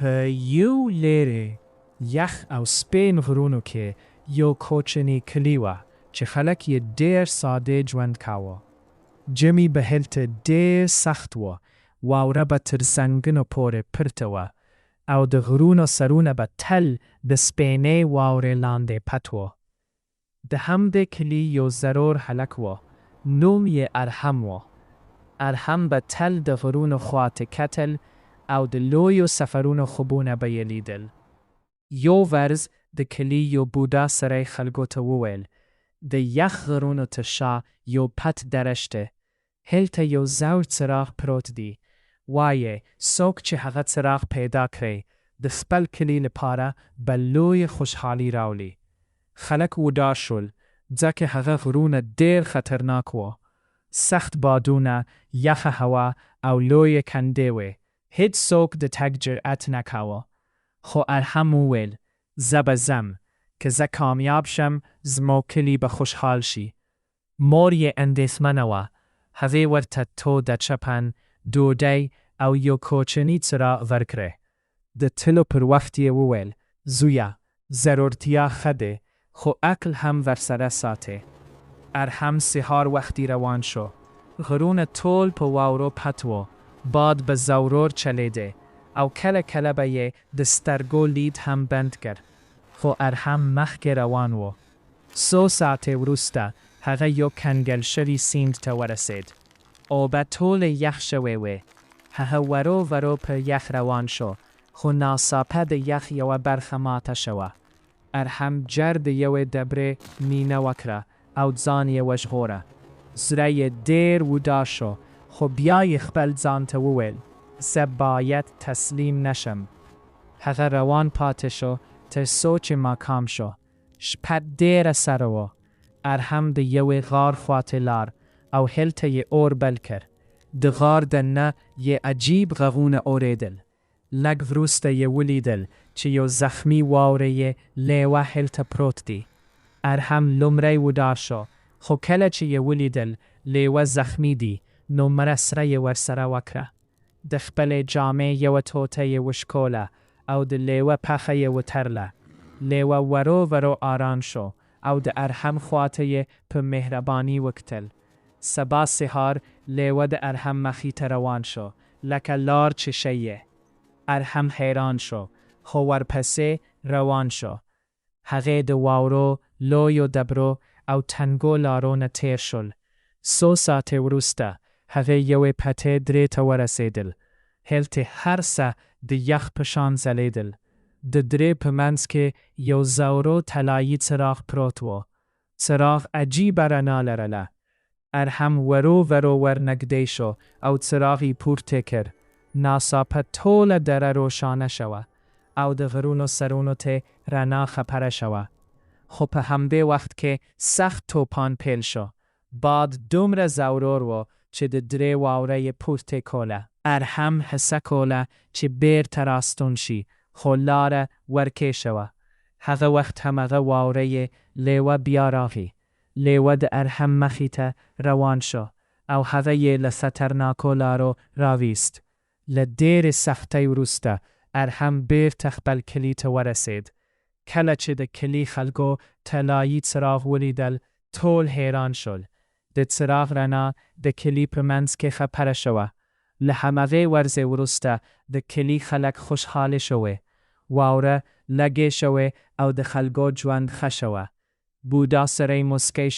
په يو ليرې، يخ او سپين غرونو کې يو کوچني کلي وه چې خلک يې ډېر ساده ژوند کاوه. ژمی به هلته ډېر سخت و، واوره به تر زنګنو پورې پرته وه او د غرونو سرونه به تل د سپېنې واورې لاندې پټ وو. د همدې کلي يو زرور هلک و، نوم يې ارهم و. ارهم به تل د غرونو خوا ته کتل او د لويو سفرونو خوبونه به يې ليدل. يوه ورځ د کلي يو بوډا سری خلکو ته وويل، د يخ غرونو تر شا يو پټ دره شته. هلته يو زوړ څراغ پروت دي. وايې، څوک چې هغه څراغ پيدا کړی، د خپل کلي لپاره به لويه خوشحالي راولي. خلک وډار شول، ځکه هغه غرونه ډېر خطرناک وو. سخت بادونه، یخه هوا او لویې کندې وې. هیڅ څوک د تګ جرئت نه کاوه. خو ارهم وویل، زه به ځم. که زه کامیاب شم، زموږ کلي به خوشحال شي. مور یې اندېښمنه وه. هغې ورته توده چپن، ډوډی او یو کوچنی څراغ ورکړی. د تلو پر وخت یې وویل، زویه، زرورتیا ښه دی، خو عقل هم ورسره ساتې. ارهم سهار وختي روان شو. غرونه ټول په واورو پټ وو. باد به زورور چلېده او کله کله به یې د سترګو لید هم بند کړ. خو ارهم مخکې روان و. څو ساعته وروسته هغه یو کنګل شوي سیند ته ورسېد. اوبه ټولې یخ شوې وې. هغه ورو ورو پر یخ روان شو، خو ناڅاپه د یخ یوه برخه ماته شوه. ارهم ژر د یوې ډبرې مینه وکړه او ځان یې وژغوره. زړه یې ډېر وډار شو، خو بیا یې خپل ځان ته وویل، زه باید تسلیم نه شم. هغه روان پاتې شو تر څو چې ماښام شو. شپه ډېره سره وه. ارهم د یوې غار خواته لار او هلته یې اور بل کړ. د غار دننه یې عجیب غږونه اورېدل. لږ وروسته یې ولیدل چې یو زخمي واورې یې لېوه هلته پروت دي. ارهم لومړی وډار شو، خو کله چې یې ولیدل لېوه زخمي دي، نو مرسره یې ورسره وکړه. د خپلې جامې یوه ټوټه یې وشکوله او د لېوه پښه یې وترله. لېوه ورو ورو آرام شو او د ارهم خواته یې په مهرباني وکتل. سبا سهار لېوه د ارهم مخي ته روان شو، لکه لار چې ښيې. ارهم حیران شو، خو ورپسې روان شو. هغې د واورو، لویو ډبرو او تنګو لارو نه تېر شول. څو ساعته وروسته هغې یوې پټې درې ته ورسېدل. هلته هر څه د یخ په شان ځلېدل. د درې په منځ کې یو زورو طلايي څراغ پروت و. څراغ عجیبه رڼا لرله. ارهم ورو ورو ورنږدې شو او څراغ یې پورته کړ. ناڅاپه ټوله دره روښانه شوه او د غرونو سرونو ته رڼا خپره شوه. خو په همدې وخت کې سخت توپان پیل شو. باد دومره زورور و چې د درې واوره یې پورته کوله. ارهم هڅه کوله چې بېرته راستون شي، خو لاره ورکه شوه. هغه وخت همغه واوره یې لېوه بیا راغی. لېوه د ارهم مخي ته روان شو او هغه یې له خطرناکو لارو راویست. له ډېرې سختۍ وروسته ارهم بېرته خپل کلي ته ورسېد. کله چې د کلي خلکو طلايي څراغ ولیدل، ټول حیران شول. د څراغ رڼا د کلي په منځ کې خپره شوه. له همغې ورځې وروسته د کلي خلک خوشحاله شوې. واوره لږې شوې او د خلکو ژوند ښه شوه. بوډا سړی موسکی شو.